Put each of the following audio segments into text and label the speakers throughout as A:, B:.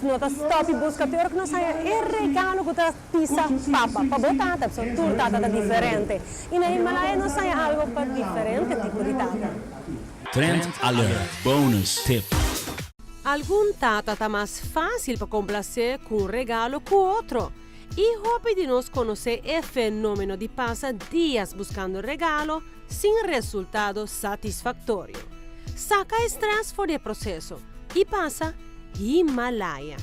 A: No ta stop y busca te ora cu nos haya e regalo cu ta pisa papa pa bo tata, pasobra tur tata ta diferente. Y na Himalaya nos haya algo pa diferente tipo di tata.
B: Trend Alert Bonus Tip.
A: Algun tata ta mas fácil pa complacé cu un regalo cu otro. Y hopi di nos conoce e fenomeno di pasa dias buscando regalo sin resultado satisfactorio. Saca e stress for di e proceso y pasa Himalaya,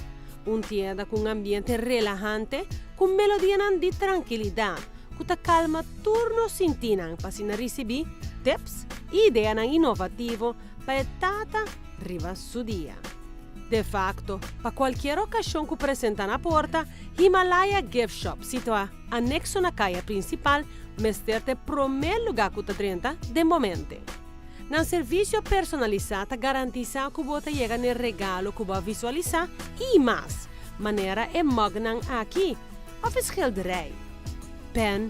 A: un tienda ku un ambiente relahante ku melodianan di trankilidat ku ta kalma tur nos sintinan pa asina risibí tips i ideanan inovativo pa e tata riba su dia. De fakto, pa kualkier okashon ku presentá na porta, Himalaya Gift Shop, situá anekso na kaya prinsipal, mester ta e promé lugá ku ta drenta den bo mente. Nan servisio personalisá ta garantisá ku bo ta yega n'e regalo ku bo a visualisá i mas, manera e mugnan aki, òf e schilderij, pen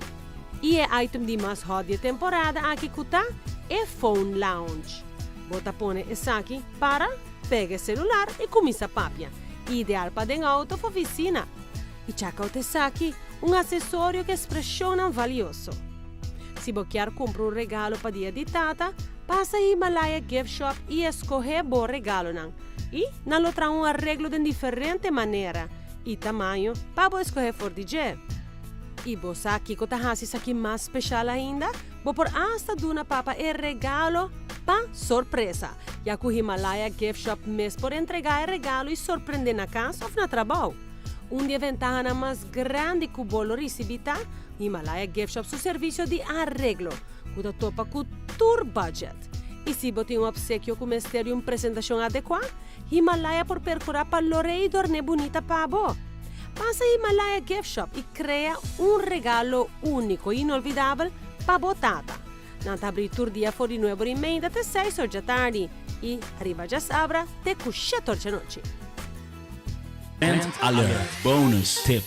A: i e item di mas hot di e temporada aki ku ta e phone lounge. Bo ta pone esaki para, pega e selular i kuminsá papia, ideal pa den outo òf ofisina. I check out esaki, un asesorio ku ekspreshonnan valioso. Si bo kier kumpra un regalo pa Dia di Tata, pasa Himalaya Gift Shop i eskohé bo regalonan. I nan lo traha un areglo den diferente manera i tamaño pa bo eskohé for di dje. I bo sa kiko ta hasi esaki mas speshal ainda? Bo por asta duna papa e regalo pa sorpresa, ya ku Himalaya Gift Shop mes por entregá e regalo i sorprendé na kas òf na trabou. Un di e ventahanan mas grandi ku bo lo risibí ta Himalaya Gift Shop su servisio di areglo, ku ta topa ku tur budget. I si bo tin un opsekio ku mester di un presentashon adekuá, Himalaya por perkurá pa lor'é i dorn'é bunita pa bo. Pasa Himalaya Gift Shop i krea un regalo úniko i inolvidabel pa bo tata. Nan ta abrí tur dia for di nuebe ora i meida te seis or djatardi i riba djasabra te ku shete or djanochi.
B: Trend Alert Bonus Tip.